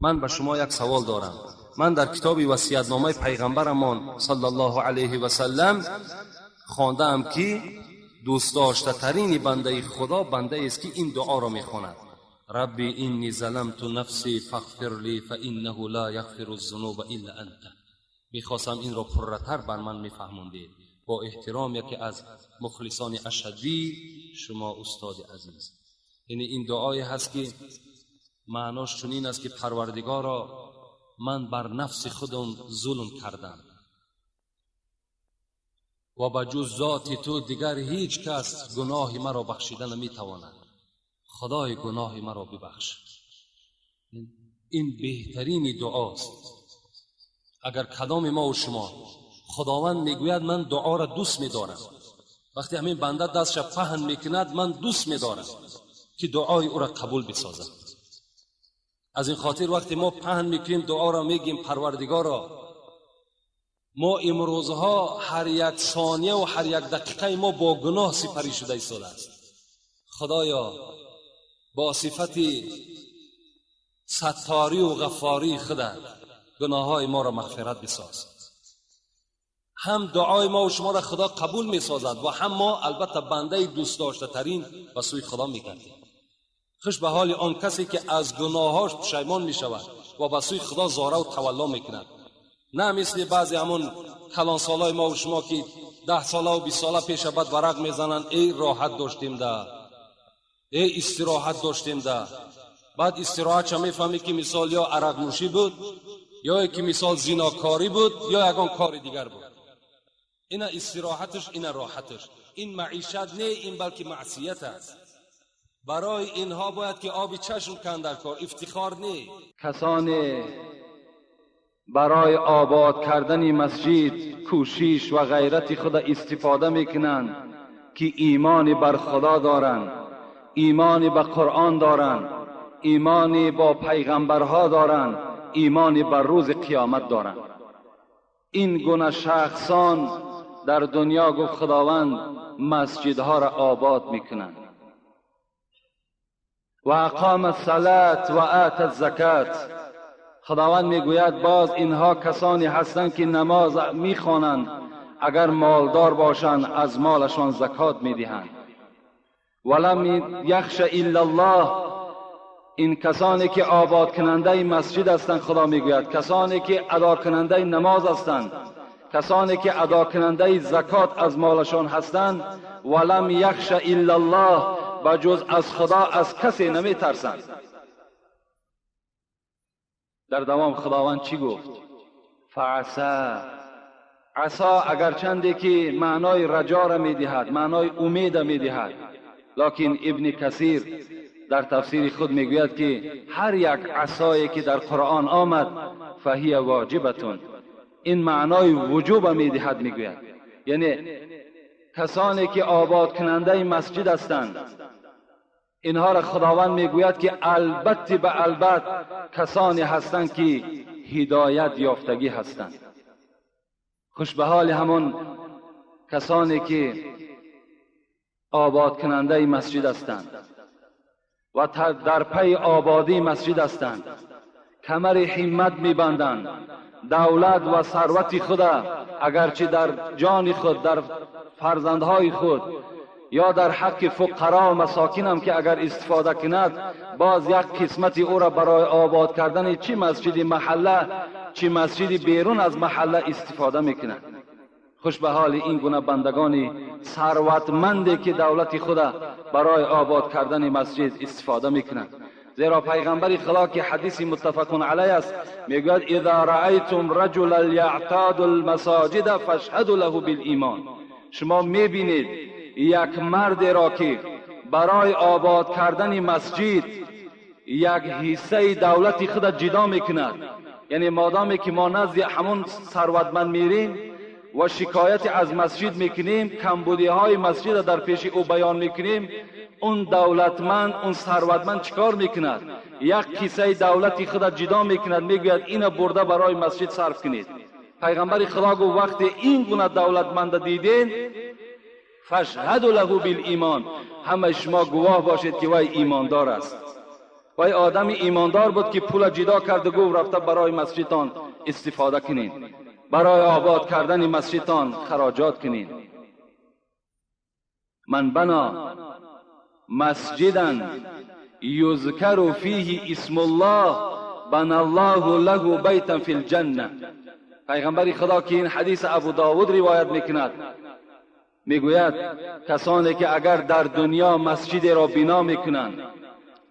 من به شما یک سوال دارم. من در کتاب وصیت‌نامه پیغمبرمان صلی الله علیه و سلم خواندم که دوست داشته ترین بنده خدا بنده است که این دعا را میخواند: ربی اینی ظلمت نفسی فاغفر لی فانه لا یغفر الذنوب الا انت. میخواستم این را پررتر بر من میفهموندید. با احترام یکی از مخلصان اشدی شما استاد عزیز. یعنی این دعایی هست که معناش چنین است که پروردگارا، من بر نفس خودم ظلم کردم و به جز ذات تو دیگر هیچ کس گناه مرا بخشیده نمیتواند. خدای گناه مرا ببخش. این بهترین دعاست. اگر کدام ما و شما، خداوند میگوید من دعا را دوست میدارم. وقتی همین بنده دستش پهن میکند، من دوست میدارم که دعای او را قبول بسازم. از این خاطر وقتی ما پهن میکنیم دعا را، میگیم پروردگارا، ما امروزها هر یک ثانیه و هر یک دقیقه ما با گناه سپری شده ایستاده است. خدایا، با صفت ستاری و غفاری خودت گناه های ما را مغفرت بساز. هم دعای ما و شما را خدا قبول می سازد و هم ما البته بنده دوست داشته ترین به سوی خدا می گردیم. خوش به حال آن کسی که از گناهاش پشیمان می شود و به سوی خدا زاره و تولا می کند، نه مثل بعضی همون کلان سالای ما و شما که 10 ساله و 20 ساله پیش بعد ورق میزنند: ای راحت داشتیم ده، ای استراحت داشتیم ده. بعد استراحت چه میفهمی که مثال یا عرق نوشی بود یا که مثال زیناکاری بود یا یگان کار دیگر بود. اینا استراحتش، اینا راحتش، این معیشت نه، این بلکه معصیت است. برای اینها باید که آبی چشم کن در کار، افتخار نه. کسانی برای آباد کردن مسجد کوشش و غیرت خود استفاده میکنند که ایمان بر خدا دارند، ایمان به قرآن دارند، ایمان با پیغمبرها دارند، ایمان بر روز قیامت دارند. این گونه شخصان در دنیا، گفت خداوند، مسجدها را آباد میکنند. و اقام الصلاة و آت الزکات. خداوند میگوید باز اینها کسانی هستند که نماز میخوانند، اگر مالدار باشند از مالشان زکات میدهند. ولم یخش الا الله. این کسانی که آباد کننده مسجد هستند، خدا میگوید کسانی که ادا کننده نماز هستند، کسانی که ادا کننده زکات از مالشان هستند، ولم یخش الا الله، بجز از خدا از کسی نمی ترسند. در دوام خداوند چی گفت؟ فعسى. عسى اگرچنده که معنای رجا را میدهد، معنای امید میدهد، لکن ابن کثیر در تفسیر خود میگوید که هر یک عصایی که در قرآن آمد فهی واجبة، این معنای وجوب میدهد. میگوید یعنی کسانی که آباد کننده مسجد هستند، اینها را خداوند میگوید که البته به البت کسانی هستند که هدایت یافتگی هستند. خوش به حال همون کسانی که آباد کننده مسجد هستند و در پی آبادی مسجد هستند، کمر همت میبندند، دولت و ثروت خود اگرچه در جان خود، در فرزندهای خود یا در حق فقرا و مساکین هم که اگر استفاده کند، باز یک قسمت او را برای آباد کردن چی مسجد محله، چی مسجد بیرون از محله استفاده میکند. خوش به حال این گونه بندگان ثروتمندی که دولت خود برای آباد کردن مسجد استفاده میکنند. زیرا پیغمبر خدا که حدیث متفق علیه است میگوید: اذا رأیتم رجلا یعتاد المساجد فاشهدوا له بالایمان. شما میبینید یک مرد را که برای آباد کردن مسجد یک حصه دولت خود جدا میکند، یعنی مادامی که ما نزد همون ثروتمند میریم و شکایت از مسجد میکنیم، کمبودی های مسجد در پیش او بیان میکنیم، اون دولتمند، اون ثروتمند چیکار میکند؟ یک قصه دولتی خود جدا میکند، میگوید اینو برده برای مسجد صرف کنید. پیغمبر خدا گفت وقتی این گونه دولتمند دیدین، فاشهدوا له بالایمان، همه شما گواه باشید که وی ایماندار است. وای آدم ایماندار بود که پول جدا کرد و گفت رفته برای مسجدتان استفاده کنین، برای آباد کردن مسجدتان خراجات کنین. من بنا مسجدا یذکر فیه اسم الله بنا الله له بیتا فی الجنه. پیغمبر خدا که این حدیث ابو داود روایت میکند میگوید کسانی که اگر در دنیا مسجد را بنا میکنند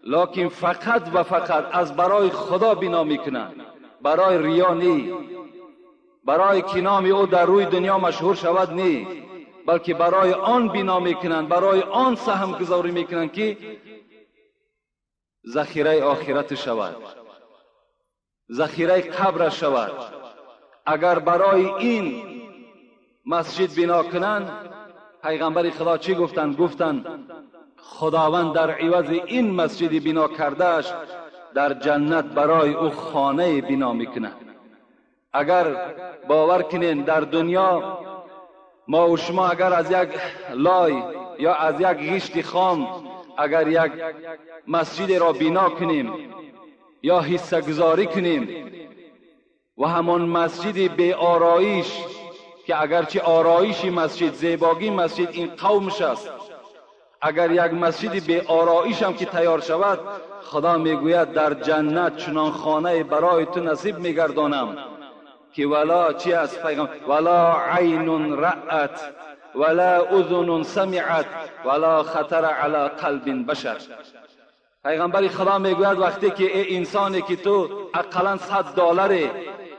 لکن فقط و فقط از برای خدا بنا میکنند، برای ریا نی، برای که نام او در روی دنیا مشهور شود نی، بلکه برای آن بنا میکنند، برای آن سهم گذاری میکنند که ذخیره آخرت شود، ذخیره قبر شود. اگر برای این مسجد بنا کنند، پیغمبر خدا چی گفتند؟ گفتند خداوند در عوض این مسجد بنا کردهش در جنت برای او خانه بنا میکند. اگر باور کنین در دنیا ما و شما اگر از یک لای یا از یک غشت خام اگر یک مسجد را بنا کنیم یا حصه گذاری کنیم و همان مسجد به آرایش که اگرچه آرایش مسجد، زیباگی مسجد این قومش است، اگر یک مسجد به آرایش هم که تیار شود، خدا میگوید در جنت چنان خانه برای تو نصیب میگردانم که ولا چی است پیغام؟ ولا عین رأت ولا اذن سمعت ولا خطر علی قلب بشر. پیغمبر خدا میگوید وقتی که ای انسانی که تو اقلا $100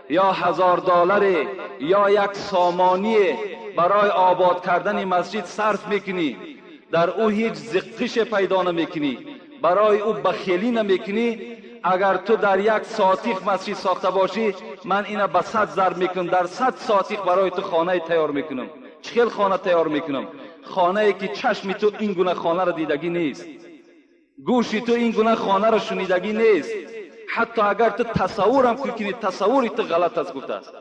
یا $1000 یا یک سامانی برای آباد کردن مسجد صرف میکنی، در او هیچ زقش پیدا نمیکنی، برای او بخیلی نمیکنی، اگر تو در یک ساتیخ مسجد ساخته باشی، من اینو به 100 ضرب میکنم، در 100 ساتیخ برای تو خانه تیار میکنم. چه خانه تیار میکنم؟ خانه ای که چشم تو این گونه خانه را دیدگی نیست، گوشی تو این گونه خانه را شنیدگی نیست، حتی اگر تو تصورم کنی تصوری تو غلط است گفته است،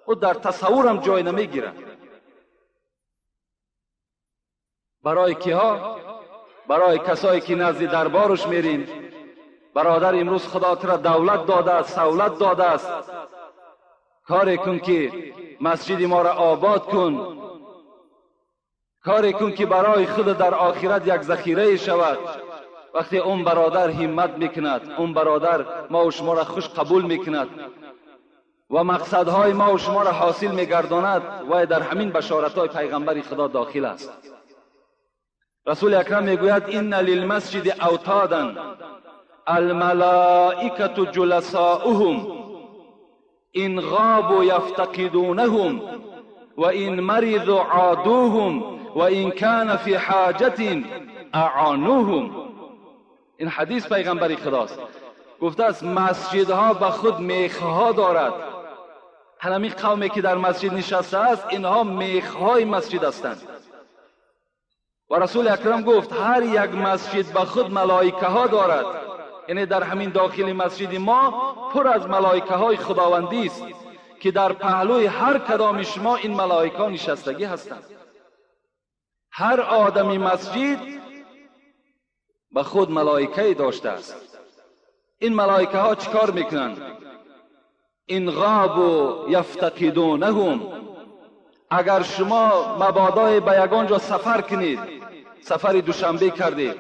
او در تصورم جای نمیگیره. برای کیها؟ برای کسایی که نزد دربارش میرین. برادر امروز خدا تو را دولت داده است، سولت داده است، کاری کن که مسجد ما را آباد کن، کاری کن که برای خود در آخرت یک ذخیره شود. وقتی اون برادر همت میکند، اون برادر ما و شما را خوش قبول میکند و مقصدهای ما و شما را حاصل میگرداند، و در همین بشارتهای پیغمبر خدا داخل است. رسول اکرم میگوید ان للمسجد اوتادا الملائکة جلساؤهم ان غابوا یفتقدونهم و ان مرضوا عادوهم و ان کان فی حاجة اعانوهم. این حدیث پیغمبر خداست. گفته است مسجدها به خود میخها دارد. همین قومی که در مسجد نشسته است اینها میخهای مسجد هستند. و رسول اکرم گفت هر یک مسجد به خود ملائکه ها دارد، یعنی در همین داخل مسجد ما پر از ملائکه های خداوندی است که در پهلوی هر کدام شما این ملائکه ها نشستگی هستند. هر آدمی مسجد به خود ملائکه داشته است. این ملائکه ها چیکار میکنند؟ این غابوا یفتقدونهم. اگر شما مبادای به یگان جا سفر کنید، سفر دوشنبه کردید،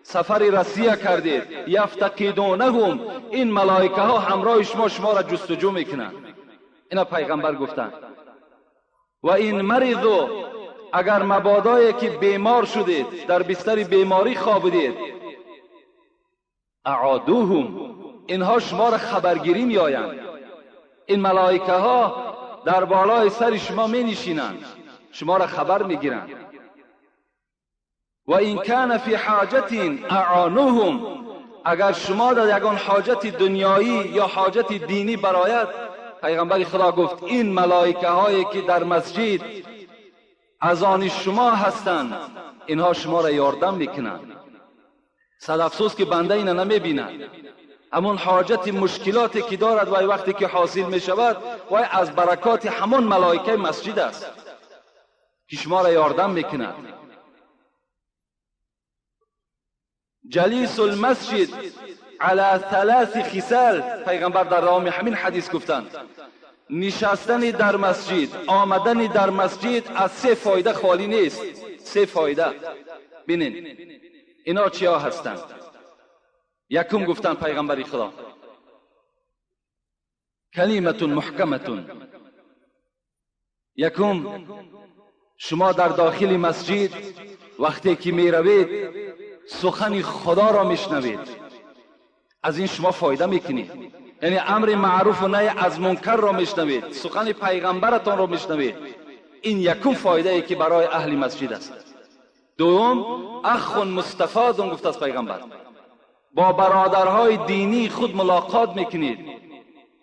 سفر رسیه کردید، یفتقدونهم، این ملائکه ها همراه شما شما را جستجو میکنند. اینا پیغمبر گفتند. و این مرضوا، اگر مبادایی که بیمار شدید، در بستر بیماری خوابیدید، اعادوهم، اینها شما را خبرگیری میآیند. این ملائکه ها در بالای سر شما می نشینند، شما را خبر میگیرند. و این کان فی حاجت اعانوهم، اگر شما در یگان حاجت دنیایی یا حاجت دینی برایت، پیغمبر خدا گفت این ملائکه هایی که در مسجد از آن شما هستند، اینها شما را یاردم میکنند. صد افسوس که بنده اینا نمیبیند. همون حاجت مشکلاتی که دارد و وقتی که حاصل می شود و از برکات همون ملائکه مسجد است که شما را یاردم میکند. جلیس المسجد علی ثلاث خصال. پیغمبر در دوام همین حدیث گفتند نشستن در مسجد، آمدن در مسجد از سه فایده خالی نیست. سه فایده. ببینین اینا چیا هستند. یکم گفتن پیغمبر خدا کلمة محکمة. یکم شما در داخل مسجد وقتی که می روید سخن خدا را میشنوید، از این شما فایده میکنید. یعنی امر معروف و نهی از منکر را میشنوید، سخن پیغمبرتان را میشنوید. این یکم فایده ای که برای اهل مسجد است. دوم اخ مستفاد گفت از پیغمبر، با برادرهای دینی خود ملاقات میکنید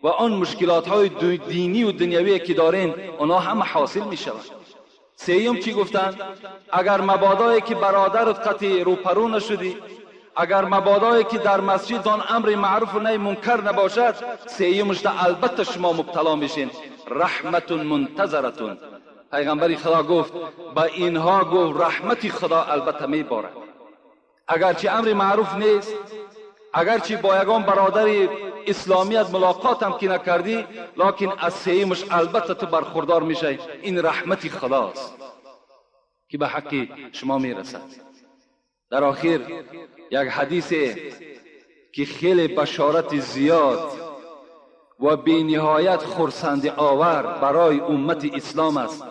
و آن مشکلات های دینی و دنیوی که دارین آنها همه حاصل میشود. سیوم چی گفتن؟ اگر مبادایی که برادرت قطعی روپرو نشدی، اگر مبادایی که در مسجد آن امر معروف و نهی منکر نباشد، سیومش البته شما مبتلا میشین. رحمت منتظرتون. پیغمبر خدا گفت به اینها گفت رحمت خدا البته میبارد. اگرچه امر معروف نیست، اگرچه با یگان برادر اسلامیت ملاقات هم که نکردی، لکن از سیمش البته تو برخوردار میشی. این رحمت خداست که به حق شما میرسد. در آخر یک حدیث که خیلی بشارت زیاد و بی نهایت خرسند آور برای امت اسلام است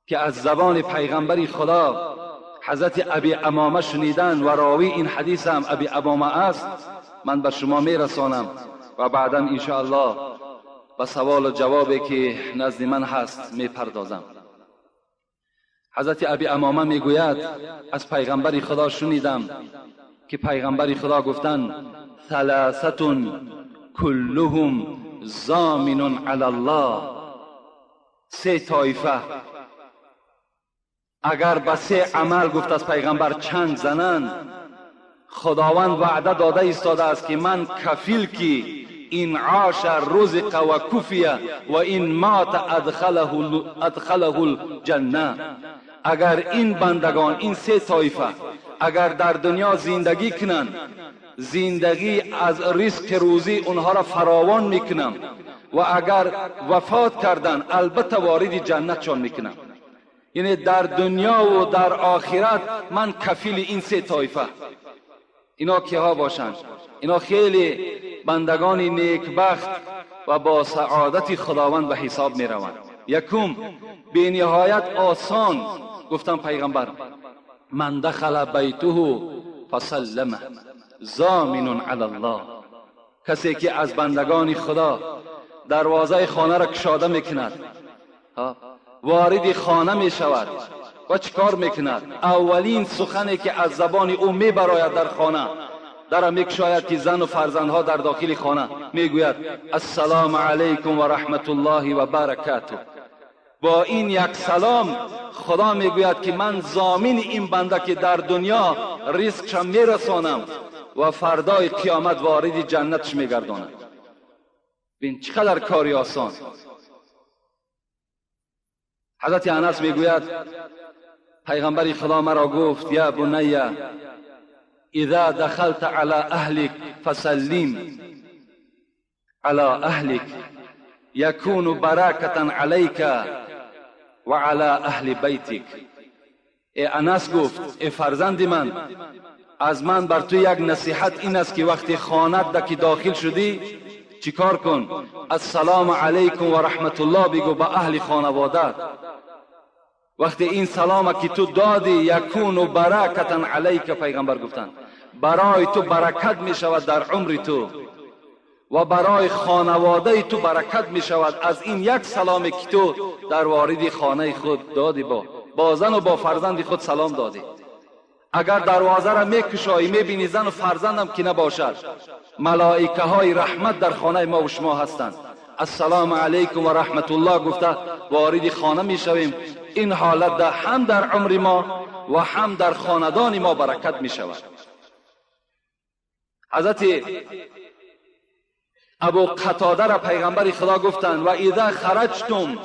که از زبان پیغمبر خدا حضرت ابی امامه شنیدن و راوی این حدیث هم ابی امامه است، من به شما میرسانم و بعدا انشاءالله به سوال و جوابی که نزد من هست میپردازم. حضرت ابی امامه میگوید از پیغمبر خدا شنیدم که پیغمبر خدا گفتند ثلاثة كلهم ضامن علی الله. سه طایفه اگر به سه عمل گفت از پیغمبر چنگ زنند، خداوند وعده داده ایستاده است که من کفیل کی این عاش رزق و کفیه و این مات ادخله الجنه. اگر این بندگان، این سه طایفه اگر در دنیا زندگی کنند، زندگی از رزق روزی اونها را فراوان میکنم و اگر وفات کردن البته وارد جنتشان میکنم. یعنی در دنیا و در آخرت من کفیل این سه طایفه. اینا کیها باشند؟ اینا خیلی بندگان نیکبخت و با سعادت خداوند به حساب می روند. یکم به نهایت آسان گفتم پیغمبر من دخل بیته فسلمه ضامن علی الله. کسی که از بندگان خدا دروازه خانه را کشاده میکند، وارد خانه می شود و چیکار میکند؟ اولین سخنی که از زبان او میبراید در خانه، در میکشاید که زن و فرزندها در داخل خانه، میگوید السلام علیکم و رحمت الله و برکاته. با این یک سلام خدا میگوید که من ضامن این بنده که در دنیا رزقش میرسانم و فردای قیامت وارد جنتش میگردانم. ببین چقدر کاری آسان. حضرت انس میگوید پیغمبر خدا مرا گفت یا بنی اذا دخلت على اهلك فسلم على اهلك يكون بركة عليك وعلى اهل بيتك. ای انس گفت ای فرزند من، از من بر تو یک نصیحت این است که وقتی خانت که داخل شدی چیکار کن؟ السلام علیکم و رحمت الله بگو به اهل خانوادت. وقتی این سلام که تو دادی یکون برکتا علیک، پیغمبر گفتند برای تو برکت می شود در عمر تو و برای خانواده تو برکت می شود از این یک سلام که تو در وارد خانه خود دادی، با زن و با فرزند خود سلام دادی. اگر دروازه را میکشایی میبینی زن و فرزندم که نباشد، ملائکه های رحمت در خانه ما و شما هستند. السلام علیکم و رحمت الله گفته وارد خانه میشویم. این حالت در هم در عمر ما و هم در خاندان ما برکت میشود. حضرت ابو قتاده را پیغمبر خدا گفتند و اذا خرجتم،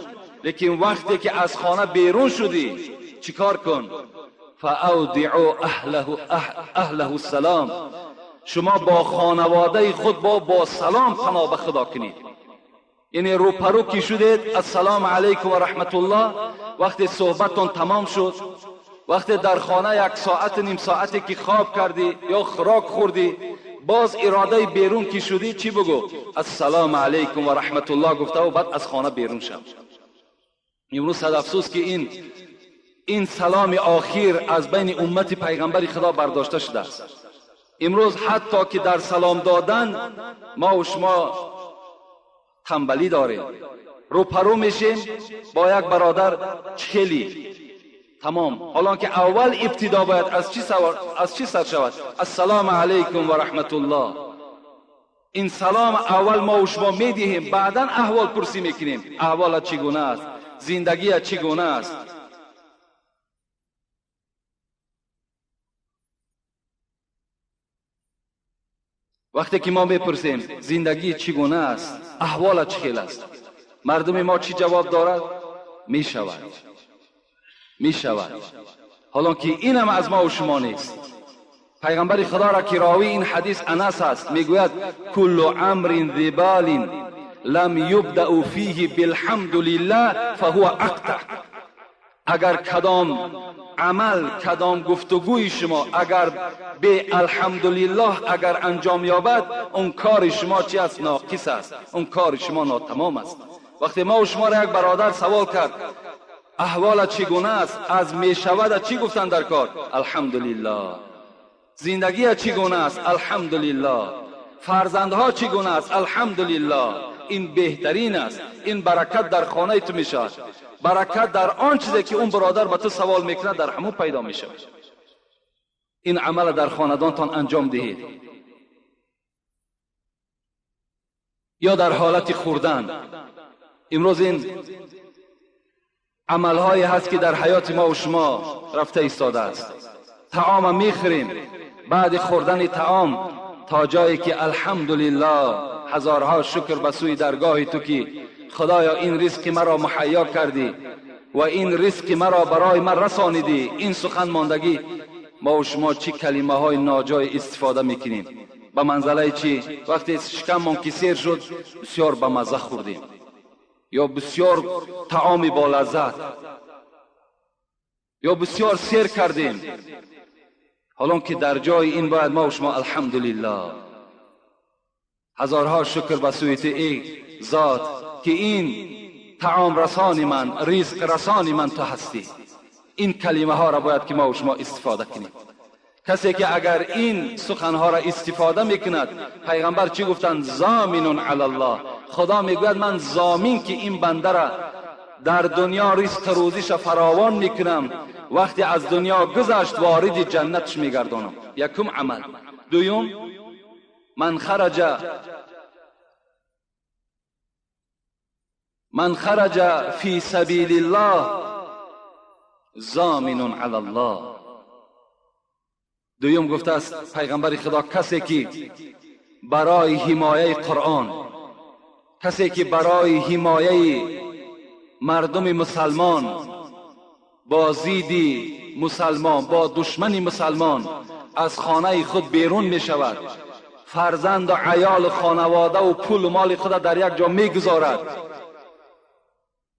لیکن وقتی که از خانه بیرون شدی چیکار کن؟ فاودعوا اهله السلام. شما با خانواده خود با سلام پناه به خدا کنید. یعنی روپرو که شدید السلام علیکم و رحمت الله، وقتی صحبتتون تمام شد، وقتی در خانه یک ساعت نیم ساعتی که خواب کردی یا خوراک خوردی، باز اراده بیرون که شدی چی بگو؟ السلام علیکم و رحمت الله گفته و بعد از خانه بیرون شد. امروز صد افسوس که این سلام آخر از بین امت پیغمبر خدا برداشته شده است. امروز حتی که در سلام دادن ما و شما تنبلی داریم، روپرو میشیم با یک برادر چخیلی تمام، حالا که اول ابتدا باید از چی سر شود؟ السلام علیکم و رحمت الله. این سلام اول ما و شما میدهیم، بعدا احوال پرسی میکنیم، احوال چگونه است، زندگی چگونه است. وقتی که ما میپرسیم زندگی چگونه است، احوال چخیل است، مردم ما چی جواب دارد؟ میشود، میشود. حالا که اینم از ما و شما نیست. پیغمبر خدا را که راوی این حدیث انس است میگوید کل امر ذی بال لم یبدأ فیه بالحمد لله فهو اقطع. اگر کدام عمل، کدام گفتگوی شما اگر به الحمدلله اگر انجام یابد، اون کار شما چی است؟ ناقص است، اون کار شما ناتمام است. وقتی ما و شما را یک برادر سوال کرد احوال چگونه است، از میشود چی گفتن در کار؟ الحمدلله. زندگی چگونه است؟ الحمدلله. فرزندها چگونه است؟ الحمدلله. این بهترین است، این برکت در خانه تو میشود، برکت در آن چیزی که اون برادر به تو سوال میکنه در همون پیدا میشود. این عمل در خاندانتان انجام دهید. یا در حالت خوردن، امروز این عملهایی هست که در حیات ما و شما رفته ایستاده است. طعام میخوریم، بعد خوردن طعام تا جایی که الحمدلله، هزارها شکر به سوی درگاه تو که خدایا این رزق مرا مهیا کردی و این رزق مرا برای من رسانیدی. این سخن ماندگی ما و شما چی کلمه های ناجای استفاده میکنیم؟ به منزله چی؟ وقتی شکممان که سیر شد بسیار به مزه خوردیم یا بسیار طعام با لذت یا بسیار سیر کردیم. حالا که در جای این باید ما و شما الحمدلله، هزارها شکر به سوی تو ای ذات که این طعام رسان من، رزق رسان من تو هستی. این کلمه ها را باید که ما و شما استفاده کنیم. کسی که اگر این سخنها را استفاده میکند، پیغمبر چی گفتند؟ ضامن علی الله. خدا میگوید من ضامن که این بنده را در دنیا رزق روزیش فراوان میکنم، وقتی از دنیا گذشت وارد جنتش میگردانم. یکم عمل. دوم، من خرج فی سبیل الله ضامن علی الله. دوم گفته است پیغمبر خدا کسی که برای حمایه قرآن، کسی که برای حمایه مردم مسلمان با زیدی مسلمان، با دشمن مسلمان از خانه خود بیرون می شود، فرزند و عیال و خانواده و پول و مال خود در یک جا می گذارد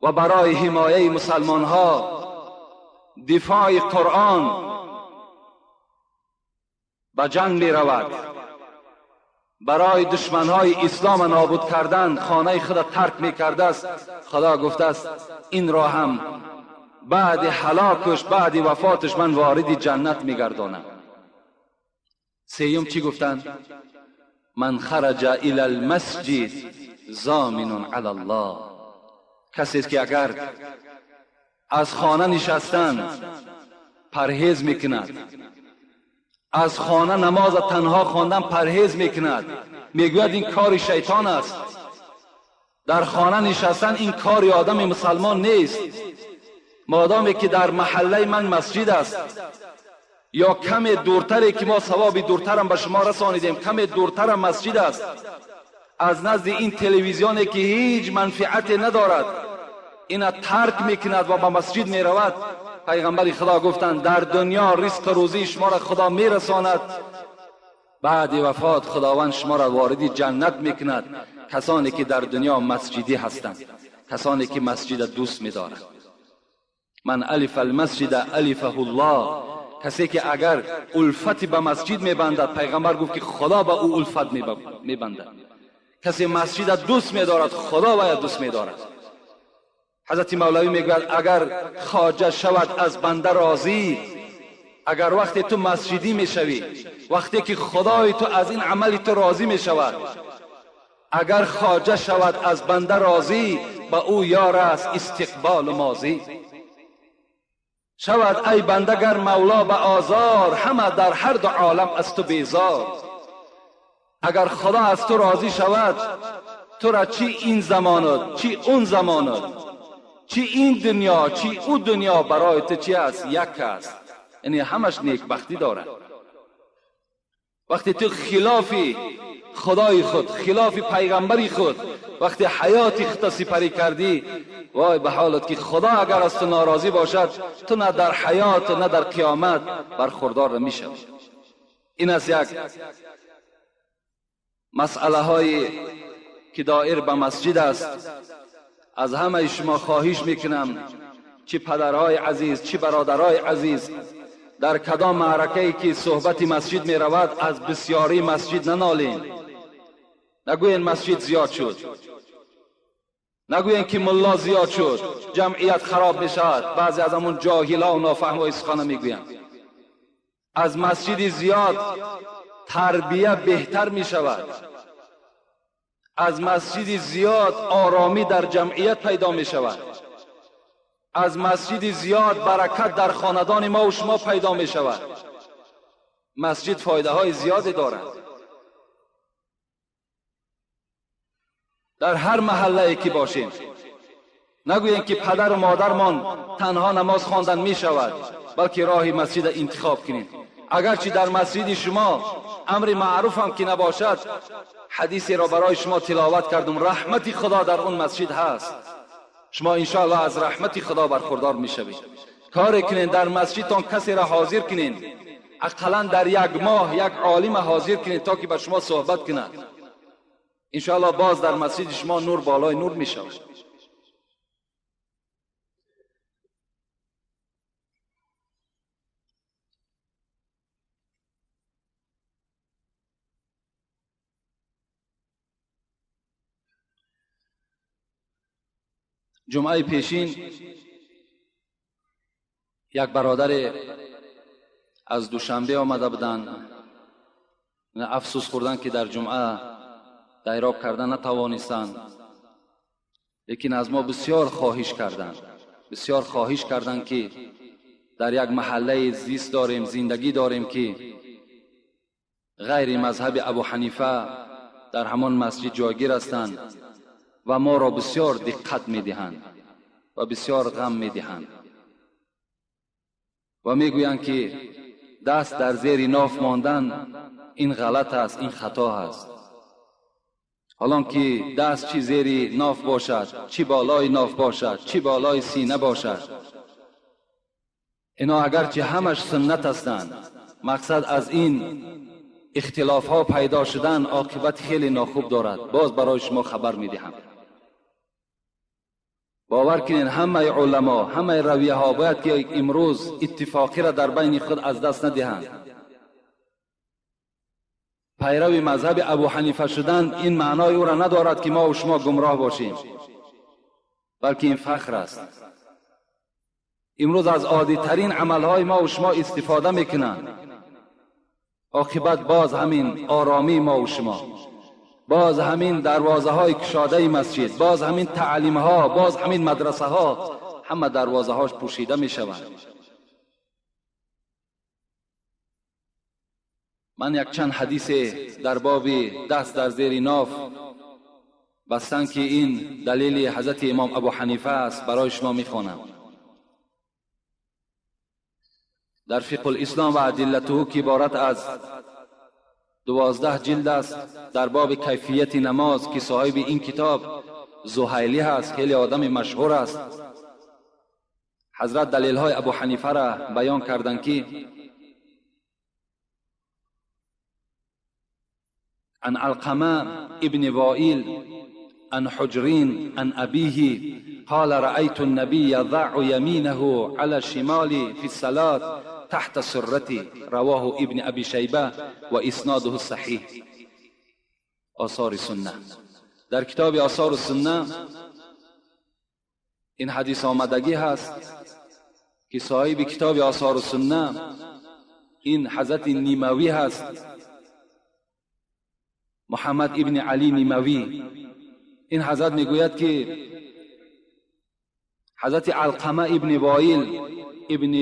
و برای حمایه مسلمان ها، دفاع قرآن به جنگ می رود، برای دشمن های اسلام نابود کردن خانه خود ترک می کرده است. خدا گفته است این را هم بعد هلاکش، بعد وفاتش من وارد جنت می گردانم. سیوم چی گفتند؟ من خرج الی المسجد ضامن علی الله. کسی است که اگر از خانه نشستن پرهیز میکند، از خانه نماز تنها خواندن پرهیز میکند، میگوید این کار شیطان است، در خانه نشستن این کار آدم مسلمان نیست. مادامی که در محله من مسجد است یا کم دورتری که ما ثواب دورترم به شما رسانیدیم، کم دورترم مسجد است، از نزد این تلویزیونی که هیچ منفعت ندارد اینا ترک میکند و به مسجد میرود. پیغمبر خدا گفتند در دنیا رزق روزی شما را خدا میرساند، بعد وفات خداوند شما را وارد جنت میکند. کسانی که در دنیا مسجدی هستند، کسانی که مسجد دوست میدارند. من الف المسجد الفه الله، کسی که اگر الفت به مسجد میبندد، پیغمبر گفت که خدا به او الفت میبندد. کسی مسجد دوست میدارد، خدا باید دوست میدارد. حضرت مولوی میگوید اگر خواجه شود از بنده راضی، اگر وقتی تو مسجدی میشوی، وقتی که خدای تو از این عمل تو راضی میشود، اگر خواجه شود از بنده راضی، به او یار است استقبال ماضی. شود ای بنده گر مولا به آزار، همه در هر دو عالم از تو بیزار. اگر خدا از تو راضی شود، تو را چی این زمانت، چی اون زمانت، چی این دنیا، چی او دنیا، برای تو چی است؟ یک است. یعنی همش نیکبختی دارد. وقتی تو خلافی خدای خود، خلاف پیغمبری خود، وقتی حیات خود سپری کردی، وای به حالت که خدا اگر از تو ناراضی باشد، تو نه در حیات نه در قیامت برخوردار نمیشوی. این از یک مسئله های که دائر به مسجد است. از همه شما خواهش میکنم، چی پدرهای عزیز، چی برادرهای عزیز، در کدام معرکه‌ای که صحبت مسجد می رود، از بسیاری مسجد ننالین. نگوین مسجد زیاد شد، نگوین که ملا زیاد شد، جمعیت خراب می شود. بعضی از همون جاهلا و نافهمای سخن میگویند. از مسجد زیاد تربیه بهتر می شود، از مسجد زیاد آرامی در جمعیت پیدا می شود، از مسجد زیاد برکت در خاندان ما و شما پیدا می شود. مسجد فایده های زیادی دارد. در هر محله که باشیم، نگوییم که پدر و مادرمان تنها نماز خواندن می شود، بلکه راه مسجد انتخاب کنیم. اگرچه در مسجد شما امر معروف هم که نباشد، حدیثی را برای شما تلاوت کردم، رحمت خدا در اون مسجد هست. شما انشاءالله از رحمت خدا برخوردار میشوید. کار کنین در مسجدتان کسی را حاضر کنین، اقلا در یک ماه یک عالم حاضر کنین تا که با شما صحبت کند. انشاءالله باز در مسجد شما نور بالای نور میشود. جمعه پیشین یک برادر از دوشنبه آمده بودند، افسوس خوردن که در جمعه دایراب کردن نتوانستند، لیکن از ما بسیار خواهش کردند، بسیار خواهش کردند که در یک محله زیست داریم، زندگی داریم که غیر مذهب ابو حنیفه در همان مسجد جایگیر هستند و ما را بسیار دقت میدهند و بسیار غم میدهند و میگویند که دست در زیر ناف ماندن این غلط است، این خطا است. حالان که دست چی زیر ناف باشد، چی بالای ناف باشد، چی بالای سینه باشد، اینا اگرچه همش سنت هستند، مقصد از این اختلاف ها پیدا شدن عاقبت خیلی ناخوب دارد. باز برای شما خبر میدهم. باور کنین همه علما، همه رویه ها باید که امروز اتفاقی را در بین خود از دست ندهند. پیرو مذهب ابو حنیفه شدن این معنای او را ندارد که ما و شما گمراه باشیم، بلکه این فخر است. امروز از عادی ترین عملهای ما و شما استفاده میکنند. عاقبت باز همین آرامی ما و شما، باز همین دروازه های کشاده مسجد، باز همین تعلیم ها، باز همین مدرسه ها، همه دروازه هاش پوشیده می شوند. من یک چند حدیث در باب دست در زیر ناف بستن که این دلیل حضرت امام ابو حنیفه است برای شما می خوانم. در فقه الاسلام و ادلته که عبارت از 12 جلد است در باب کیفیت نماز که صاحب این کتاب زهیلی هست، خیلی آدم مشهور است. حضرت دلیل های ابو حنیفه را بیان کردند که عن علقمة ابن وائل عن حجرين عن أبيه قال رأيت النبي يضع يمينه على شمالي في الصلاة تحت سرتي. رواه ابن أبي شيبة وإسناده الصحيح. آثار السنة. در کتاب آثار السنة این حدیث آمدگی هست که صاحب کتاب آثار السنة این حضرت نیموی هست، محمد ابن علی نیموی. این حضرت میگوید که حضرت علقمه ابن وائل ابن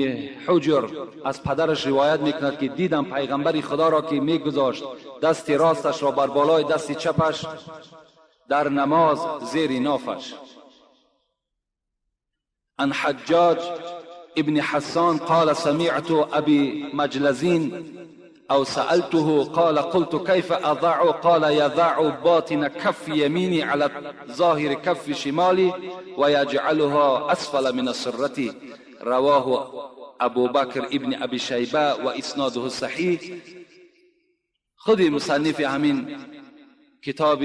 حجر از پدرش روایت میکند که دیدم پیغمبر خدا را که میگذاشت دست راستش را بر بالای دست چپش در نماز زیر نافش. عن حجاج ابن حسان قال سمعت أبي مجلزين أو سألته قال قلت كيف أضع؟ قال يضع باطن كف يميني على ظاهر كف شمالي ويجعلها أسفل من السرة. رواه أبو بكر ابن أبي شيبة وإسناده صحيح. خود مصنف همین کتاب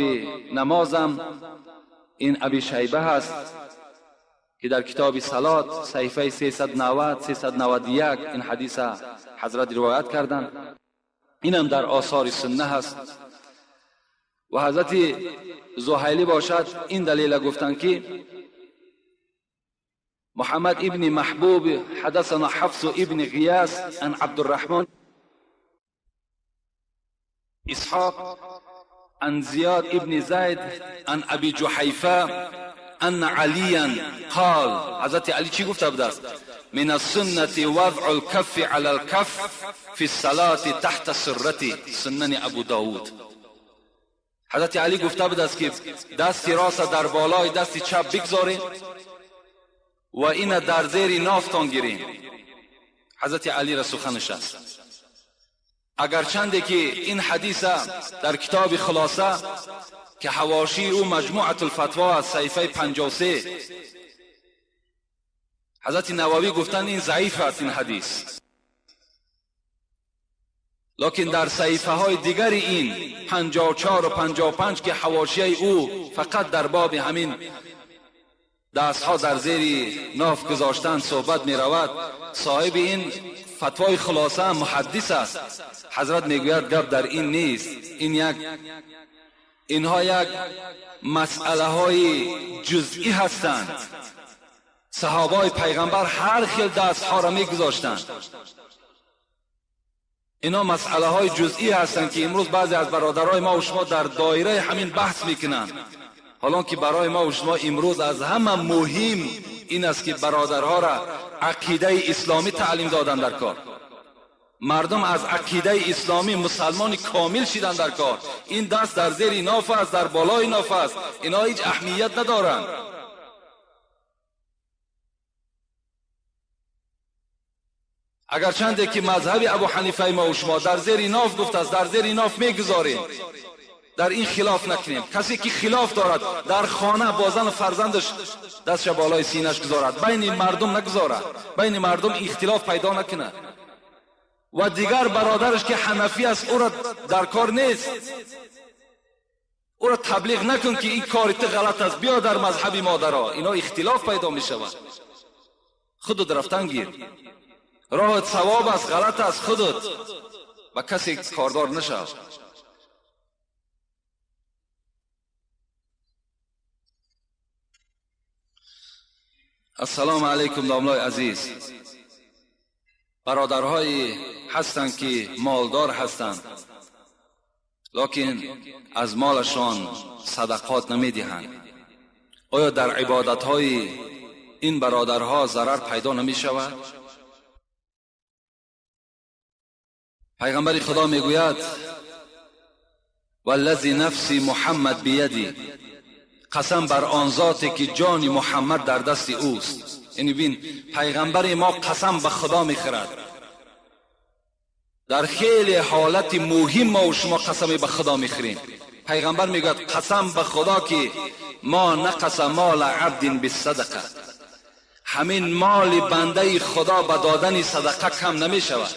نمازم این ابی شیبه هست که در کتاب صلات صحیفه 390 391 این حدیث حضرت روایت کردند. اینم در آثار سنه هست. و حضرت زهیلی باشد این دلیل گفتند که محمد ابن محبوب حدثنا حفص ابن غیاث عن عبدالرحمن اسحاق عن زیاد ابن زید عن ابی جحیفه ان علیا قال. حضرت علی چی گفته بوده است؟ من السنة وضع الكف على الكف في الصلاة تحت سرتی. سنن ابو داود. حضرت علی گفته بوده است که دست راست در بالای دست چپ بگذارین و این در زیر نافتان گیرین. حضرت علی را سخنش است. اگرچنده که این حدیث در کتاب خلاصه که حواشی او مجموعة الفتوا از صحیفه 53 حضرت نووی گفتند این ضعیف است این حدیث، لکن در صحیفه های دیگر این 54 و 55 که حواشی او فقط در باب همین دستها در زیر ناف گذاشتن صحبت می رود، صاحب این فتوای خلاصه محدث است. حضرت میگوید گپ در این نیست، این یک اینها یک مسئله های جزئی هستند. صحابای پیغمبر هر خیل دستها را میگذاشتند. اینا مسئله های جزئی هستند که امروز بعضی از برادرای ما و شما در دایره همین بحث میکنند. حالا که برای ما و شما امروز از همه مهم این است که برادرها را عقیده اسلامی تعلیم دادن در کار. مردم از عقیده اسلامی مسلمان کامل شدن در کار. این دست در زیر ناف است، در بالای ناف است، اینا هیچ اهمیت ندارند. اگرچنده که مذهب ابو حنیفه ما و شما در زیر ناف گفت است، در زیر ناف میگذاریم، در این خلاف نکنیم. کسی که خلاف دارد در خانه با زن و فرزندش دستش بالای سینه‌اش گذارد، بین مردم نگذارد، بین مردم اختلاف پیدا نکنه. و دیگر برادرش که حنفی است او را در کار نیست، او را تبلیغ نکن که این کار تو غلط است، بیا در مذهب ما درآ. اینا اختلاف پیدا می شود. خودت رفتن گیر، راهت ثواب است غلط است، خودت و کسی کاردار نشو. السلام علیکم داملای عزیز. برادرهایی هستند که مالدار هستند لکن از مالشان صدقات نمیدهند. آیا در عبادتهای این برادرها ضرر پیدا نمی شود؟ پیغمبر خدا میگوید والذی نفسی محمد بیدی، قسم بر آن ذاتی که جان محمد در دست اوست. یعنی بین پیغمبر ما قسم به خدا میخورد. در خیلی حالت مهم ما و شما قسم به خدا میخوریم. پیغمبر میگوید قسم به خدا که ما نقص مال عبد بالصدقه، همین مال بنده خدا به دادن صدقه کم نمیشود.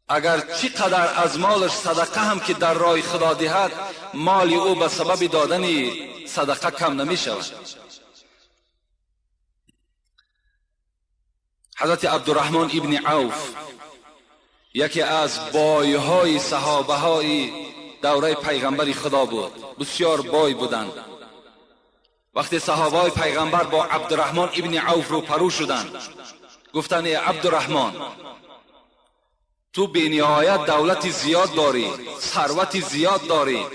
اگر چی قدر از مالش صدقه هم که در راه خدا دهد، مال او به سبب دادن صدقه کم نمی شود. حضرت عبدالرحمن ابن عوف یکی از بایهای صحابه های دوره پیغمبر خدا بود، بسیار بای بودند. وقتی صحابه های پیغمبر با عبدالرحمن ابن عوف رو پرو شدند، گفتند ای عبدالرحمن، تو به نهایت دولت زیاد داری، ثروت زیاد داری،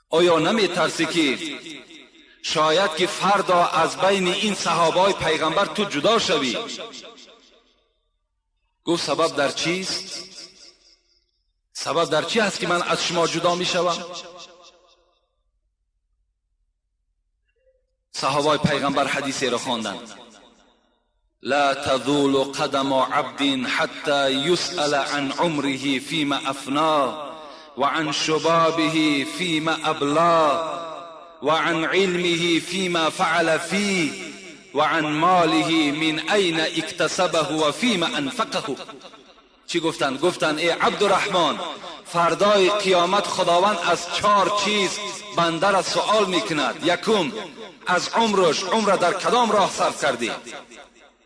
آیا نمی ترسی که شاید که فردا از بین این صحابه های پیغمبر تو جدا شوی؟ گفت سبب در چیست؟ سبب در چی هست که من از شما جدا می شوم؟ صحابه های پیغمبر حدیثی را خواندند: لا تزول قدم عبد حتى يسأل عن عمره فيما أفناه وعن شبابه فيما أبلاه وعن علمه فيما فعل فيه وعن ماله من أين اكتسبه وفيما أنفقه. چی گفتند؟ گفتند ای عبدالرحمن، فردای قیامت خداوند از 4 چیز بنده را سوال میکند. یکم، از عمرش، عمر در کدام راه صرف کردی؟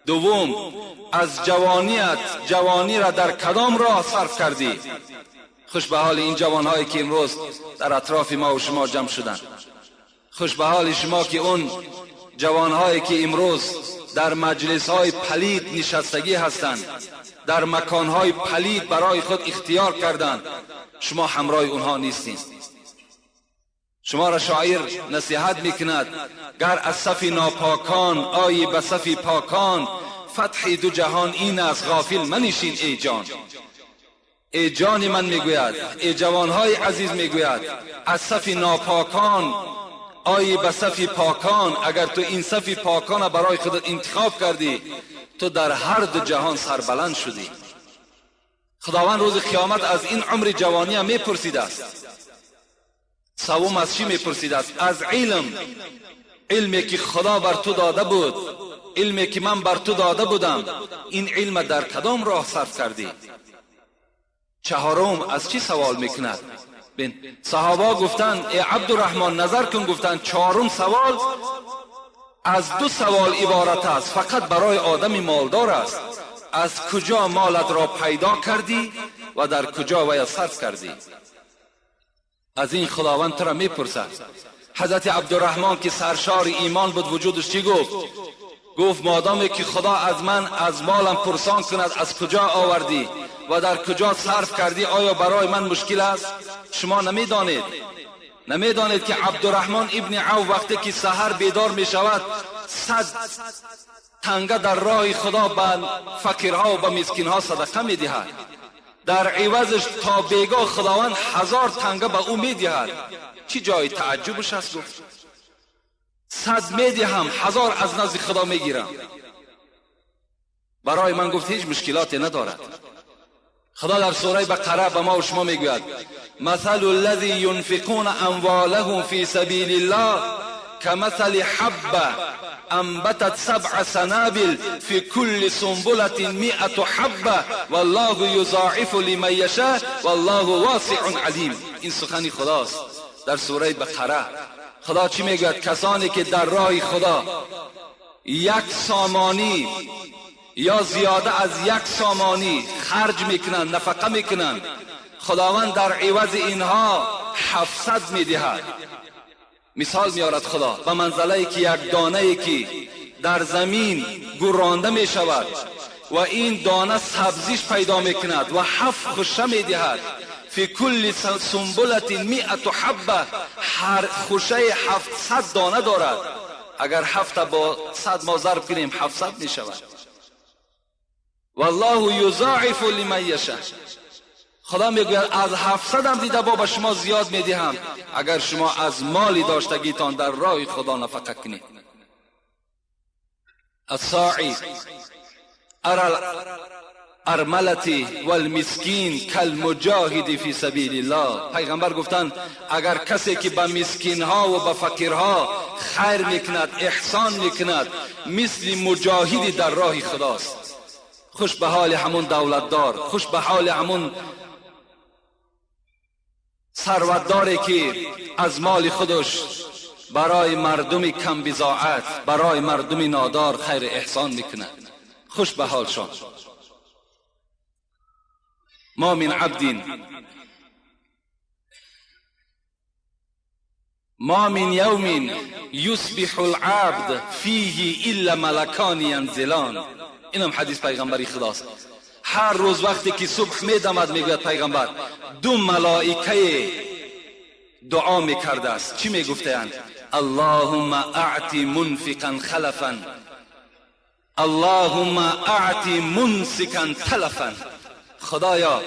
دوم، از جوانیت، جوانی را در کدام راه صرف کردی؟ خوش به حال این جوانهایی که امروز در اطراف ما و شما جمع شدند. خوش به حال شما که اون جوانهایی که امروز در مجلس‌های پلید نشستگی هستند، در مکانهای پلید برای خود اختیار کردند، شما همراه اونها نیستین. شما را شاعر نصیحت میکند: گر از صف ناپاکان آیی به صف پاکان، فتح دو جهان این است غافل منشین ای جان. ای جان من میگوید، ای جوانهای عزیز میگوید، از صف ناپاکان آیی به صف پاکان. اگر تو این صف پاکان برای خودت انتخاب کردی، تو در هر دو جهان سربلند شدی. خداوند روز قیامت از این عمر جوانی هم میپرسید است. سوم از چی میپرسید است؟ از علم، علمی که خدا بر تو داده بود، علمی که من بر تو داده بودم، این علم در کدام راه صرف کردی؟ چهارم از چی سوال میکند؟ بین صحابه گفتند ای عبدالرحمن نظر کن، گفتند چهارم سوال از 2 سوال عبارت است، فقط برای آدم مالدار است: از کجا مالت را پیدا کردی و در کجا وی صرف کردی؟ از این خداوند تو را میپرسد. حضرت عبدالرحمن که سرشار ایمان بود، وجودش چی گفت؟ گفت مادامی که خدا از من از مالم پرسان کند از کجا آوردی و در کجا صرف کردی، آیا برای من مشکل است؟ شما نمیدانید، نمیدانید که عبدالرحمن ابن عوف وقتی که سحر بیدار می شود 100 تنگه در راه خدا به فقیرها و به مسکینها صدقه می دهد، در عوضش تا بیگاه خداوند 1000 تنگه به او می دهد. چی جای تعجبش است؟ گفت 100 می دهم، 1000 از نزد خدا می گیرم. برای من گفت هیچ مشکلاتی ندارد. خدا در سوره بقره به ما و شما میگوید: مثل الذی ينفقون اموالهم فی سبیل الله كمثل حبة انبتت 7 سنابل في كل سنبلة 100 حبة والله يضاعف لمن يشاء والله واسع علیم. این سخن خداست در سوره بقره. خدا چی میگوید؟ کسانی که در راه خدا 1 سامانی یا زیاده از 1 سامانی خرج میکنند، نفقه میکنند، خداوند در عوض اینها 700 میدهد. مثال میارد خدا به منزله که یک دانه که در زمین گورانده میشود و این دانه سبزیش پیدا میکند و 7 خوشه میدهد. فی کل سنبلة 100 حبه، هر خوشه 700 دانه دارد. اگر 7 با 100 ما ضرب کنیم 700 میشود. والله یضاعف لمن یشاء. خدا میگوید از 700 هم دیده با شما زیاد میدهم اگر شما از مالی داشتگیتان در راه خدا نفقه کنید. الساعی ارى الارملة والمسکین کالمجاهد فی سبیل الله. پیغمبر گفتند اگر کسی که به مسکین ها و به فقیرها خیر میکند، احسان میکند، مثل مجاهدی در راه خداست. Хуш ба ҳоли ҳамун давлатдор, хуш ба ҳоли ҳамун сарватдоре, ки аз моли худаш барои мардуми камбизоат, барои мардуми нодор хайр эҳсон мекунад. Хуш ба ҳолшон. ما من عبد، ما من یوم یصبح العبد فیه الا ملکان ینزلان. اینم حدیث پیغمبری خداست. هر روز وقتی که صبح میدمد، میگوید پیغمبر، دو ملائکه دعا میکرده است. چی میگفتند؟ اللهم اعطی منفقا خلفا، اللهم اعطی ممسکا تلفا. خدایا،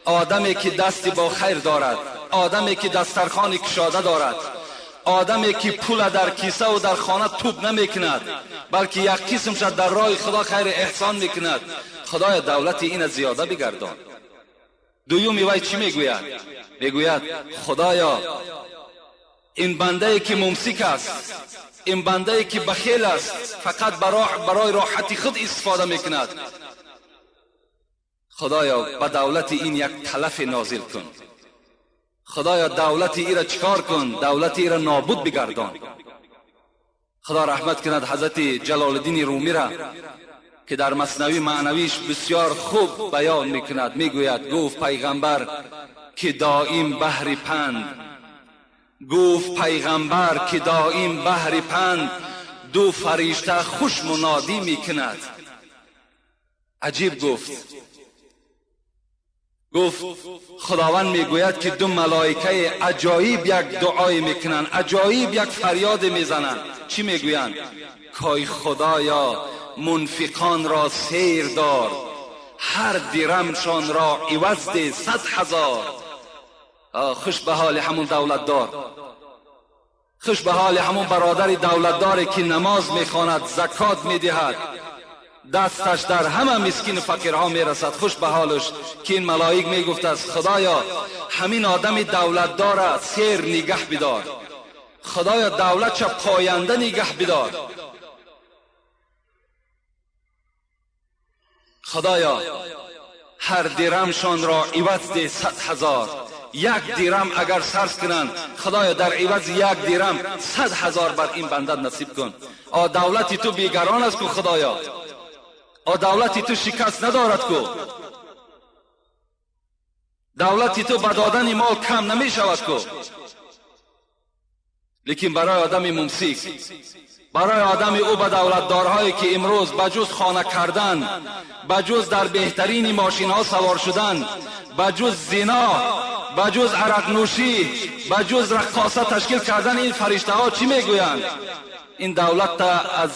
آدمی که دستی با خیر دارد، آدمی که دسترخوان کشاده دارد، آدمی که پول در کیسه و در خانه توپ نمیکند، بلکه یک قسم شد در راه خدا خیر احسان میکند، خدایا دولت این زیاده بگردان. دویومی وی چی میگوید؟ میگوید خدایا، این بنده که ممسک است، این بنده که بخیل است، فقط برای راحتی خود استفاده میکند، خدایا به دولت این یک تلف نازل کن. خدایا دولت ای را چکار کن؟ دولت ای را نابود بگردان. خدا رحمت کند حضرت جلال الدین رومی را که در مثنوی معنویش بسیار خوب بیان میکند. میگوید گفت پیغمبر که دائم بهر پند، گفت پیغمبر که دائم بهر پند، دو فرشته خوش منادی میکند. عجیب گفت. گفت خداوند میگوید که دو ملائکه عجایب یک دعای میکنند، عجایب یک فریاد میزنند. چی میگویند؟ کای خدایا، منفقان را سیر دار، هر درمشان را عوض ده 100,000. خوش به حال همون دولتدار، خوش به حال همون برادر دولتداری که نماز میخواند، زکات میدهد، دستش در همه مسکین و فقیرها میرسد. خوش به حالش که این ملائک میگفت است خدایا، همین آدم دولتدار سیر نگه بدار، خدایا دولت چه پاینده نگه بدار. خدایا هر درمشان را عوض ده 100,000. یک درم اگر صرف کنند، خدایا در عوض یک درم 100,000 بر این بنده نصیب کن. آ دولتی تو بیگران است کو خدایا، آ دولتی تو شکست ندارد کو، دولتی تو به دادن مال کم نمی شود کو. لیکن برای آدم ممسک، برای آدم او به دولتدارهایی که امروز بجز خانه کردن، بجز در بهترین ماشین ها سوار شدن، بجز زنا، بجز عرق نوشی، بجز رقاصه تشکیل کردن، این فرشته ها چی میگویند؟ این دولت تا از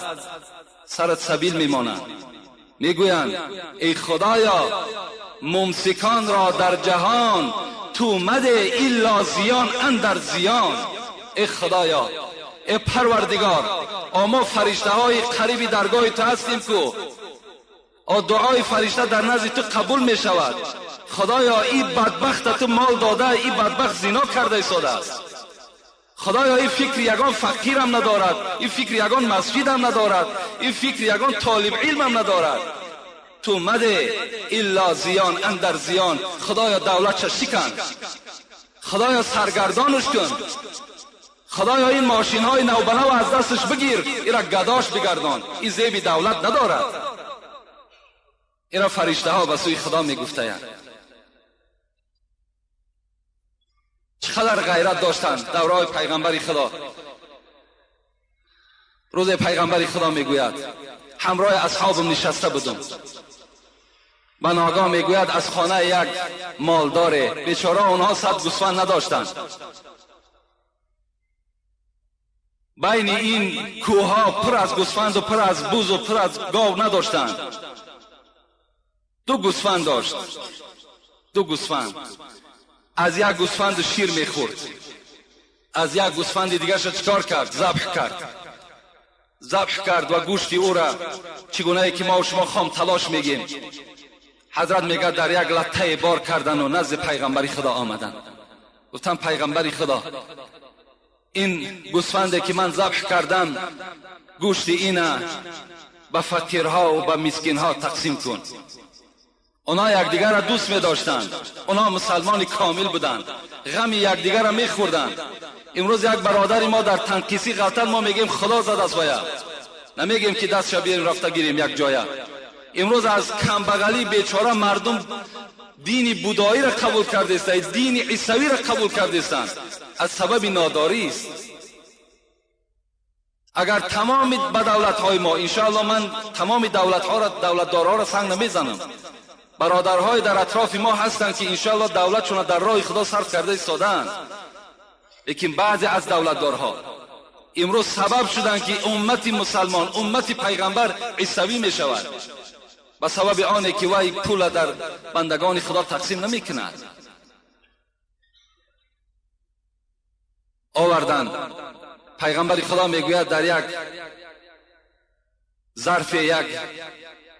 سرت سبیل میمانند. میگویند ای خدایا، ممسکان را در جهان تو مده الا زیان اندر زیان. ای خدایا، ای پروردگار، ما فرشته های قریب درگاه تو هستیم کو، دعای فرشته در نزد تو قبول می شود. خدایا این بدبخت تو مال داده، این بدبخت زنا کرده ایستاده است. خدایا این فکر یگان فقیرم ندارد، این فکر یگان مسجدم ندارد، این فکر یگان طالب علمم ندارد. تو مده الا زیان اندر زیان. خدایا دولت شکن، خدایا سرگردانش کن، خدایا این ماشین های نو به نو از دستش بگیر، ایرا گداش بگردان، این زیب دولت ندارد. ایرا فرشته ها به سوی خدا میگفتند. چقدر غیرت داشتند دورای پیغمبر خدا. روز پیغمبر خدا میگوید همراه اصحابم نشسته بودم، من آگاه میگوید از خانه یک مالدار بیچاره، آنها 100 گوسفند نداشتند، بین این کوه پر از گوسفند و پر از بوز و پر از گاو نداشتند. 2 گوسفند داشت، 2 گوسفند. از یک گوسفند شیر میخورد، از یک گوسفند دیگرش چکار کرد؟ ذبح کرد. ذبح کرد و گوشت او را چگونه که ما و شما خام تلاش میگیم، حضرت میگه در یک لطه بار کردن و نزد پیغمبری خدا آمدن. گفتم پیغمبری خدا، این گوسفنده که من ذبح کردم گوشت اینه به فقیرها و به مسکینها تقسیم کن. اونا یکدیگر را دوست می داشتند، اونا مسلمان کامل بودند، غم یکدیگر را می خوردند. امروز یک برادر ما در تنقیسی غلطن، ما میگیم خدا زد از ویا، نمیگیم که دستش بیاریم رفته گیریم یک جایه. امروز از کمبغلی بیچاره مردم دین بودایی را قبول کرده است، دین عیسوی را قبول کرده استند، از سبب ناداری است. اگر تمام به دولت های ما، انشاءالله من تمام دولت ها را، دولتدارها را سنگ نمیزنم، برادرهای در اطراف ما هستند که انشاءالله دولتشون در راه خدا صرف کرده ایستادند، لیکن بعضی از دولتدارها امروز سبب شدند که امت مسلمان، امت پیغمبر عیسوی می شود، به سبب آنه که وی پول در بندگان خدا تقسیم نمی کند. آوردند. پیغمبر خدا میگوید در یک ظرف یک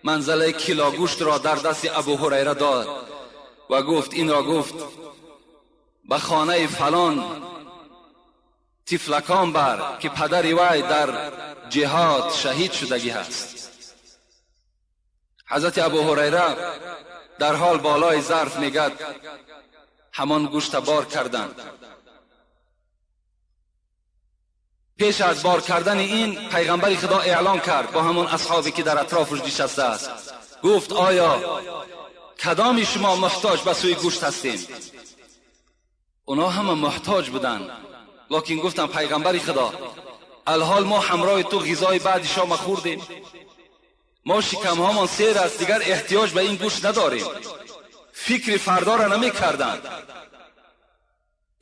منزله کیلو گوشت را در دست ابو هریره داد و گفت این را گفت به خانه فلان طفلکان بر که پدر وی در جهاد شهید شدگی هست. حضرت ابو هریره در حال بالای ظرف میگد همان گوشت بار کردند. پیش از بار کردن این پیغمبر خدا اعلان کرد با همان اصحابی که در اطرافش نشسته است، گفت آیا کدام شما محتاج به سوی گوشت هستیم؟ اونا همه محتاج بودند، لکن گفتن پیغمبر خدا الحال ما همراه تو غذای بعد شام خوردیم، ما شکمهامان سیر است، دیگر احتیاج به این گوشت نداریم. فکر فردا را نمی کردند.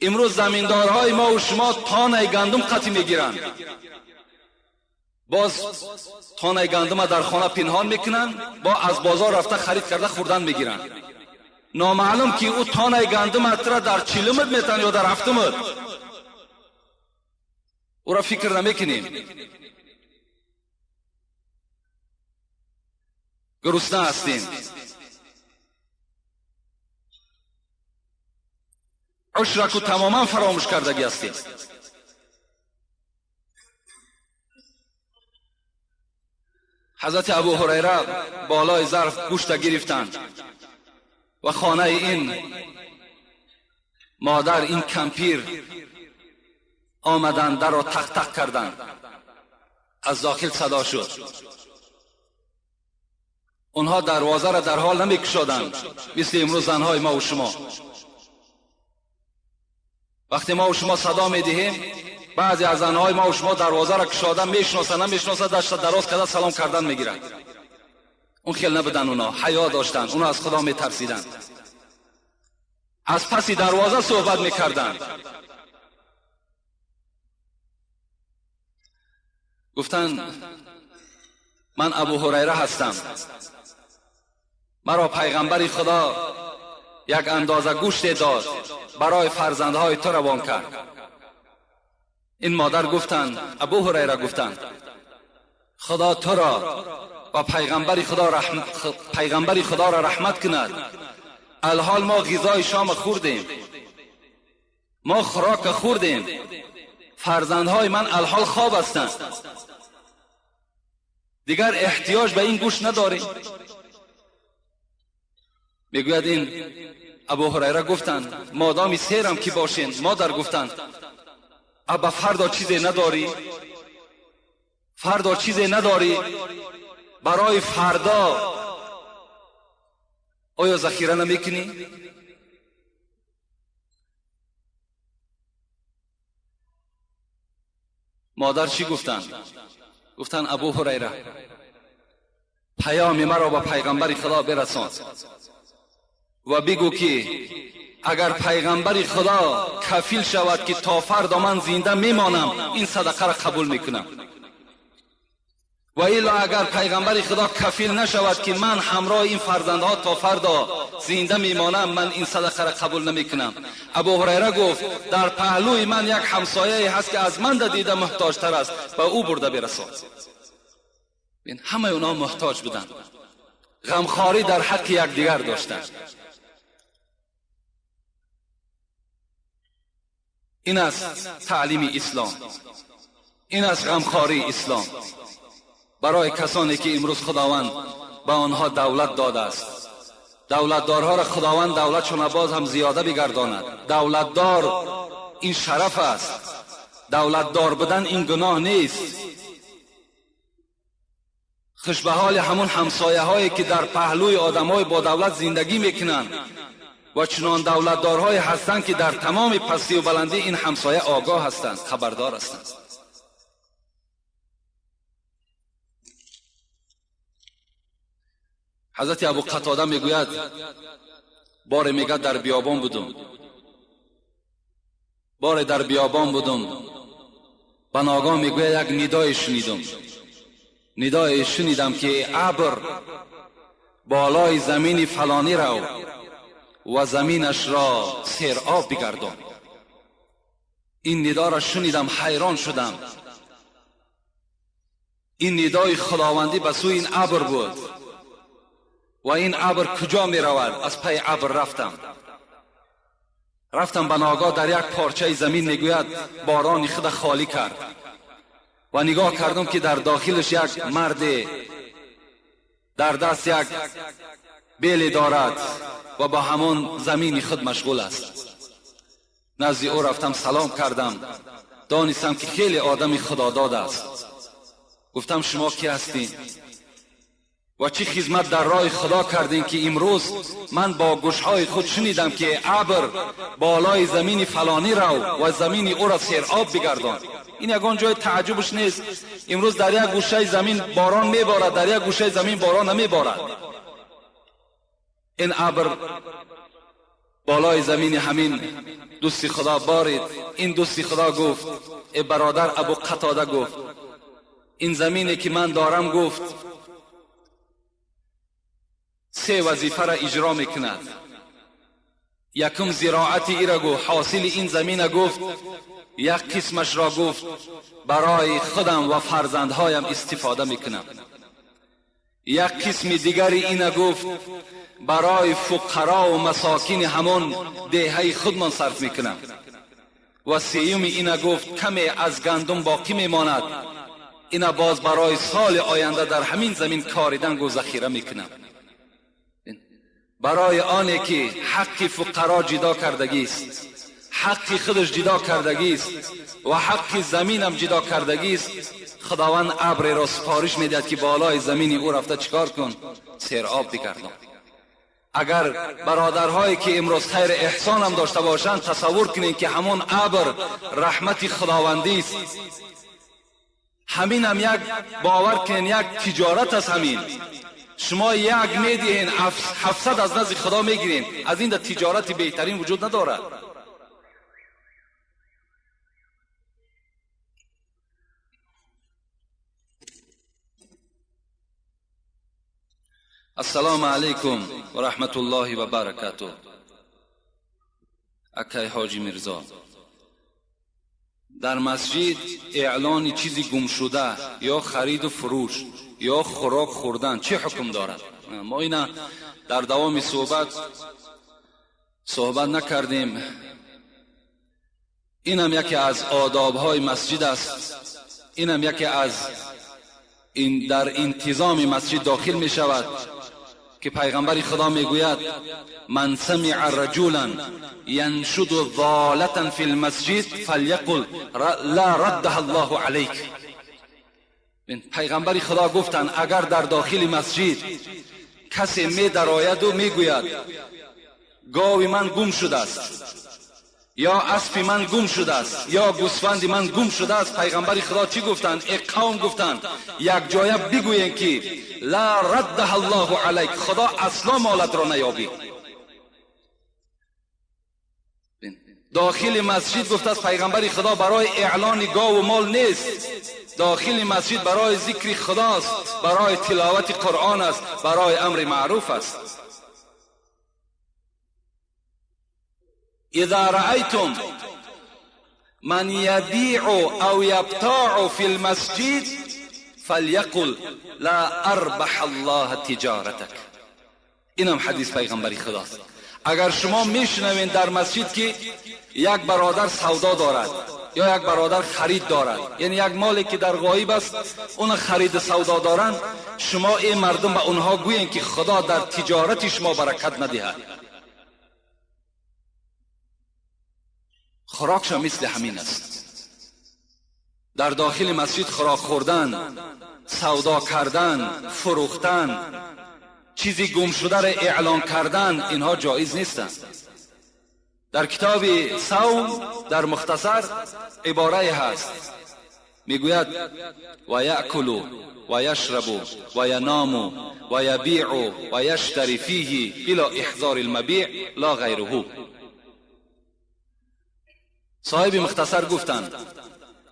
امروز زمیندارهای ما و شما تانه گندم قطی میگیرند، باز تانه گندم در خانه پنهان میکنند، با از بازار رفته خرید کرده خوردن میگیرند. نامعلوم که او تانه گندم را در چلمت میتن یا در هفتمت، او را فکر نمیکنیم. گرسنه هستیم. عشرکو تماما فراموش کردگی هستیم. حضرت ابو هریره بالای ظرف گوشت گرفتند و خانه این مادر، این کمپیر آمدند، در را تق تق کردند، از داخل صدا شد. اونها دروازه را در حال نمیکشادند مثل امروز زنهای ما و شما. وقتی ما و شما صدا میدهیم، بعضی از زنهای ما و شما دروازه را کشادن میشناسن، نمیشناسن، دست دراز کرده سلام کردن میگیرن. اون خیلی نبودن، اونا حیا داشتن، اونا از خدا میترسیدن، از پس دروازه صحبت میکردن. گفتن من ابو هریره هستم، مرا پیغمبر خدا یک اندازه گوشت داد، برای فرزندهای تو روان کرد. این مادر گفتند، ابو هریره گفتند خدا تو را و پیغمبر خدا را رحمت کند. الحال ما غذای شام خوردیم، ما خوراک خوردیم، فرزندهای من الحال خواب هستند، دیگر احتیاج به این گوشت نداریم. میگوید این ابو هریره گفتند مادامی سیرم که باشین. مادر گفتند ابا فردا چیزی نداری، فردا چیزی نداری، برای فردا آیا ذخیره نمیکنی؟ مادر چی گفتند؟ گفتند ابو هریره پیام مرا به پیغمبر خدا برسان و بگو که اگر پیغمبر خدا کفیل شود که تا فردا من زنده میمانم، این صدقه را قبول میکنم، و الا اگر پیغمبر خدا کفیل نشود که من همراه این فرزندها تا فردا زنده میمانم، من این صدقه را قبول نمیکنم. ابو هریره گفت در پهلوی من یک همسایه هست که از من دیده محتاجتر است، به او برده برسان. همه اونا محتاج بودند، غمخواری در حق یکدیگر داشتند. این است تعلیم اسلام، این است غمخواری اسلام. برای کسانی که امروز خداوند به آنها دولت داده است. دولتدارها را خداوند دولتشان باز هم زیاده بگرداند. دولتدار این شرف است، دولتدار بودن این گناه نیست. خوش به حال همون همسایه هایی که در پهلوی آدم های با دولت زندگی میکنند و چنان دولتدارهای هستند که در تمام پستی و بلندی این همسایه آگاه هستند، خبردار هستند. حضرت ابو قتاده میگوید بار میگه در بیابان بودم، بار در بیابان بودم، به ناگاه میگوید یک ندای شنیدم، ندای شنیدم که ابر بالای زمین فلانی رو و زمینش را سیر آب بگردان. این ندا را شنیدم، حیران شدم. این ندای خداوندی به سوی این ابر بود و این ابر کجا می رود؟ از پی ابر رفتم، رفتم به ناگاه در یک پارچه زمین میگوید باران خود خالی کرد و نگاه کردم که در داخلش یک مرد در دست یک بیل دارد و با همان زمین خود مشغول است. نزد او رفتم، سلام کردم، دانستم که خیلی آدم خداداد است. گفتم شما کی هستین و چی خدمت در راه خدا کردین که امروز من با گوشهای خود شنیدم که ابر بالای زمین فلانی رو و زمین او را سیر آب بگردان. این یگان جای تعجبش نیست. امروز در یک گوشه زمین باران میبارد، در یک گوشه زمین باران نمیبارد. این ابر بالای زمین همین دوستی خدا بارید. این دوستی خدا گفت، ای برادر ابو قتاده گفت، این زمینی که من دارم گفت سه وظیفه را اجرا میکند. یکم زراعت ای را گفت، حاصل این زمین گفت یک قسمش را گفت برای خودم و فرزندهایم استفاده میکنم. یک قسم دیگری این گفت برای فقرا و مساکین همون دهه خودمان صرف میکنم. و سیوم این گفت کمی از گندم باقی میماند، اینا باز برای سال آینده در همین زمین کاریدن گو ذخیره میکنم. برای آنی که حق فقرا جدا کردگی است، حق خودش جدا کردگی است و حق زمینم جدا کردگی است، خداوند ابر را سپارش میدهد که بالای زمین او رفته چیکار کن؟ سیر آب بگردان. اگر برادرهایی که امروز خیر احسان هم داشته باشند، تصور کنین که همون ابر رحمت خداوندی است. همین هم یک باور کنین یک تجارت است. همین شما یک میدهین 700 از نزد خدا میگیرین. از این در تجارت بهترین وجود ندارد. السلام علیکم و رحمت الله و برکاته. اکای حاجی میرزا، در مسجد اعلان چیزی گم شده یا خرید و فروش یا خوراک خوردن چه حکم دارد؟ ما اینا در دوام صحبت نکردیم. اینم یکی از آداب‌های مسجد است. اینم یکی از این در انتظام مسجد داخل می شود که پیغمبر خدا می گوید من سمع رجلا ینشد ضالة فی المسجد فلیقل لا ردها الله علیک. پیغمبر خدا گفتند اگر در داخل مسجد کسی می درآید و می گوید گاو من گم شده است یا اسب من گم شده است یا گوسفند من گم شده است، پیغمبر خدا چی گفتند؟ ای قوم گفتند یک جایه بگویند که لا ردها الله علیک، خدا اصلا مالت را نیابی. داخل مسجد گفته است پیغمبر خدا برای اعلان گاو و مال نیست. داخل مسجد برای ذکر خداست، برای تلاوت قرآن است، برای امر معروف است. اذا رأيتم من يبيع او يبتاع في المسجد فليقل لا اربح الله تجارتك. اینم حدیث پیغمبری خداست. اگر شما میشنوین در مسجد که یک برادر سودا دارد یا یک برادر خرید دارد، یعنی یک مالی که در غایب است اون خرید سودا دارند، شما این مردم به اونها گویین که خدا در تجارت شما برکت ندهد. خوراکش مثل همین است. در داخل مسجد خوراک خوردن، سودا کردن، فروختن، چیزی گم شده را اعلان کردن، اینها جایز نیستند. در کتاب صوم در مختصر عباره هست، میگوید و یأکل و یشرب و ینام و یبیع و یشتری فیه بلا احضار المبیع لا غیره. صاحب مختصر گفتند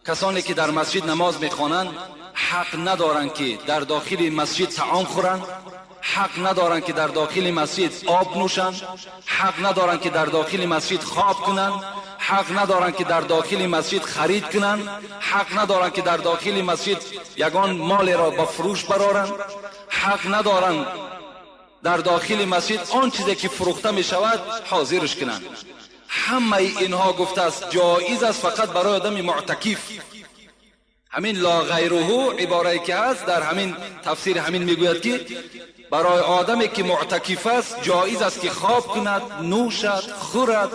کسانی که در مسجد نماز میخوانند حق ندارند که در داخل مسجد طعام خورند، حق ندارند که در داخل مسجد آب نوشند، حق ندارند که در داخل مسجد خواب کنند، حق ندارند که در داخل مسجد خرید کنند، حق ندارند که در داخل مسجد یگان مال را به فروش برارند، حق ندارند در داخل مسجد آن چیزی که فروخته می شود حاضرش کنند. همه اینها گفته است جایز است فقط برای آدم معتکف. همین لا غیره عباره که هست در همین تفسیر همین میگوید که برای آدمی که معتکف است جایز است که خواب کند، نوشد، خورد،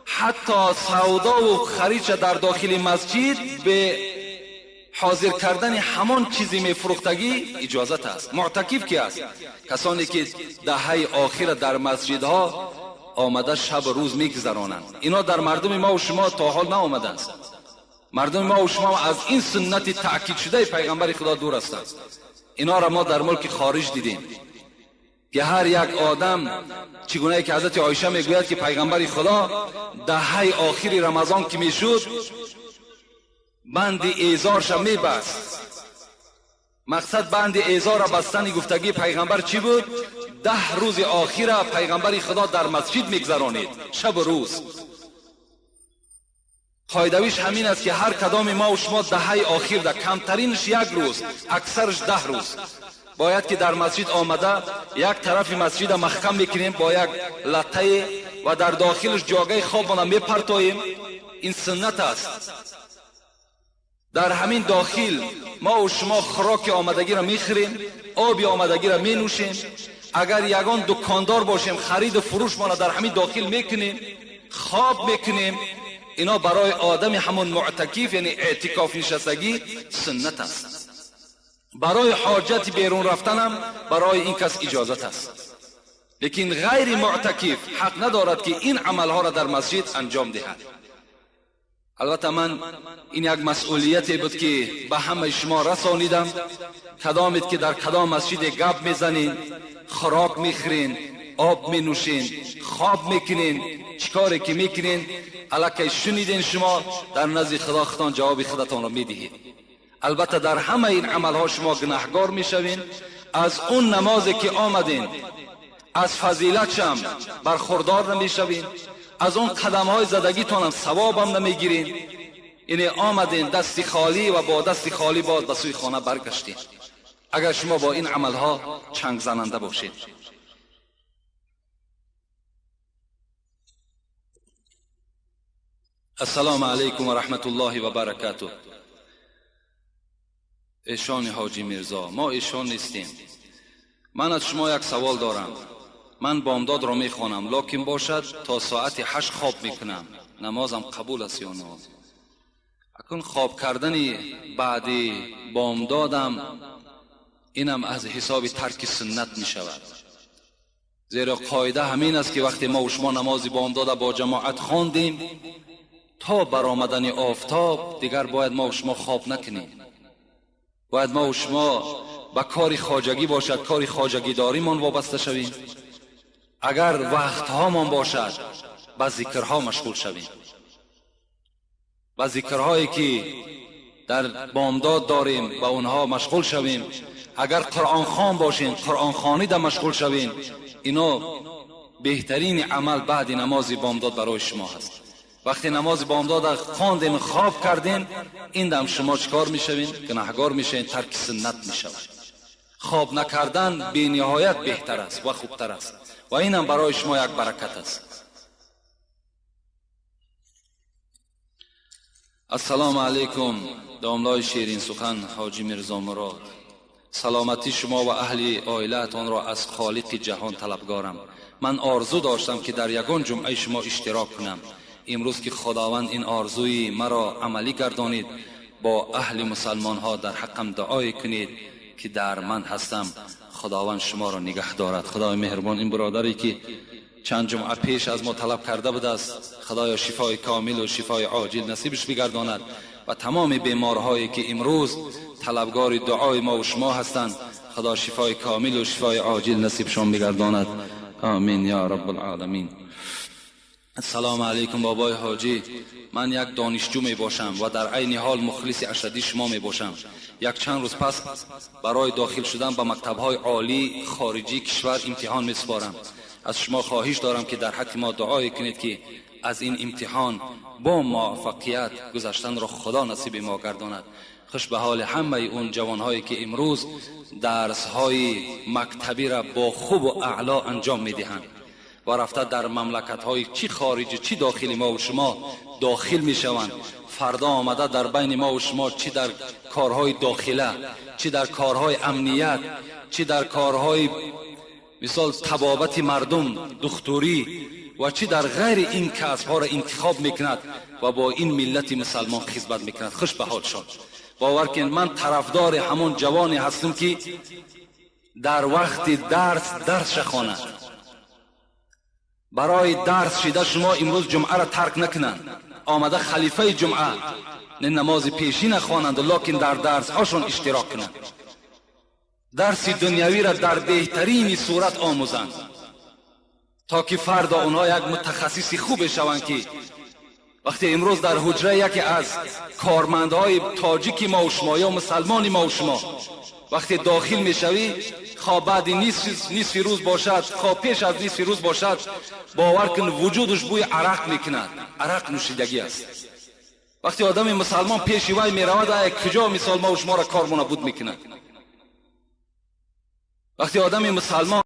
حتی سودا و خرید در داخل مسجد به حاضر کردن همان چیزی میفروختگی اجازت است. معتکف کی است؟ کسانی که دهه آخر در مسجدها آمده شب و روز میگذرانند. اینا در مردم ما و شما تا حال نآمده است. مردم ما و شما از این سنت تأکید شده پیغمبر خدا دور هستند. اینا را ما در ملک خارج دیدیم که هر یک آدم چگونه که حضرت عایشه میگوید که پیغمبر خدا دهه آخری رمضان که میشد بند ایزارش میبست. مقصد بند ایزار بستن گفتگی پیغمبر چی بود؟ 10 روز آخر پیغمبر خدا در مسجد میگذرانید، شب و روز. قاعدویش همین است که هر کدام ما و شما دهه آخر در کمترینش 1 روز، اکثرش 10 روز باید که در مسجد آمده یک طرف مسجد محکم میکنیم با یک لطه و در داخلش جاگه خوابمان میپرتاییم. این سنت است. در همین داخل ما و شما خوراک آمدگی را میخوریم، آب آمدگی را مینوشیم. اگر یگان دکاندار باشیم خرید و فروش ما را در همین داخل میکنیم، خواب میکنیم. اینا برای آدم همون معتکف یعنی اعتکاف نشستگی سنت است. برای حاجت بیرون رفتنم برای این کس اجازت است، لیکن غیر معتکف حق ندارد که این عملها را در مسجد انجام دهد. البته من این یک مسئولیتی بود که به همه شما رسانیدم. کدامید که در کدام مسجد گپ میزنین، خوراک میخورین، آب می نوشین، خواب میکنین، چیکاری که میکنین، الکی شنیدین شما در نزد خدا خودتان جواب خودتان را میدهید. البته در همه این عملها شما گناهگار میشوین. از اون نمازی که آمدین از فضیلتشم برخوردار نمیشوین، از اون قدم های زدگیتان هم ثواب هم نمیگیرین. یعنی آمدین دست خالی و با دست خالی باز به سوی خانه برگشتین اگر شما با این عملها چنگ زننده باشید. السلام علیکم و رحمت الله و برکاته. ایشان حاجی میرزا، ما ایشان نیستیم. من از شما یک سوال دارم. من بامداد را میخوانم، لکن باشد تا ساعت 8 خواب میکنم، نمازم قبول است یا نه؟ اکنون خواب کردن بعد بامدادم اینم از حساب ترک سنت میشود، زیرا قاعده همین است که وقتی ما و شما نماز بامداد با جماعت خواندیم تا برآمدن آفتاب دیگر باید ما و شما خواب نکنیم. باید ما و شما به کار خواجگی باشد، کار خواجگی داریمان وابسته شویم. اگر وقتهامان باشد به ذکرها مشغول شویم، به ذکرهایی که در بامداد داریم به اونها مشغول شویم. اگر قرآن خوان باشین قرآن خوانی در مشغول شویم. اینا بهترین عمل بعد نماز بامداد برای شما هست. وقتی نماز بامداد خواندین خواب کردین، این دم شما چکار میشوین؟ گناهگار میشین، ترک سنت میشوین. خواب نکردن بی نهایت بهتر است و خوبتر است و اینم برای شما یک برکت است. Ассалому алайкум, домлои ширинсухан ҳоҷӣ Мирзо Мурод. Саломатии шумо ва аҳли оилаатонро аз Холиқи ҷаҳон талабгорам. Ман орзу доштам, ки дар ягон ҷумъаи шумо иштирок кунам. Имрӯз ки Худованд ин орзуи маро амалӣ гардонид, бо аҳли мусалмонҳо дар ҳаққам дуое кунед, ки дар ман ҳастам. Худованд шуморо нигаҳ дорад. Худои меҳрубон, ин бародаре ки чанд ҷумъа пеш аз мо талаб карда будааст, Худоё, шифои комилу шифои оҷил насибаш бигардонад ва тамоми беморҳое ки имрӯз талабгори дуои мо ва шумо ҳастанд, Худо шифои комилу шифои оҷил насибшон бигардонад. Амин ё раббулоламин. Ассалому алайкум, бобои ҳоҷӣ. Ман як донишҷӯ мебошам ва дар айни ҳол мухлиси ашаддии шумо мебошам. Як чанд рӯз пас барои дохил шудан ба мактабҳои олии хориҷии кишвар имтиҳон месупорам. Аз шумо хоҳиш дорам, ки дар ҳаққи мо дуое кунед, ки аз ин имтиҳон бо муваффақият гузаштанро Худо насиби мо гардонад. Хуш ба ҳоли ҳамаи он ҷавонҳое, ки имрӯз дарсҳои мактабиро бо хубу аъло анҷом медиҳанд ва рафта дар мамлакатҳои чӣ хориҷӣ, чӣ дохили мо ва шумо дохил мешаванд. Фардо омада дар байни мо ва шумо чӣ дар корҳои дохила, чӣ дар корҳои амният, чӣ дар корҳои мисол табобати мардум, духтурӣ ва чӣ дар ғайри ин касбҳоро интихоб мекунад ва бо ин миллати мусалмон хизмат мекунад. Хуш ба ҳолшон. Бовар кунед, ман тарафдори ҳамон ҷавоне ҳастам, ки дар вақти дарс дарсша хонад. Барои дарс шида шумо имрӯз ҷумъаро тарк накунанд, омада халифаи ҷумъа не намози пешина хонанд, локин дар дарсҳошон иштирок кунанд, дарси дунявиро дар беҳтарини сурат омӯзанд, то ки фардо онҳо як мутахассиси хубе шаванд, ки вақте имрӯз дар ҳуҷра яке аз кормандҳои тоҷики мо шумо ё мусалмони мо шумо вақте дохил мешавӣ, хо баъди нисфи рӯз бошад, хо пеш аз нисфи рӯз бошад, бовар кун, вуҷудаш бӯи арақ мекунад, арақ нӯшидагӣ аст. Вақте одами мусалмон пеши вай меравад, ай куҷо мисол мо шуморо кормона буд мекунад. Вақте одами мусалмон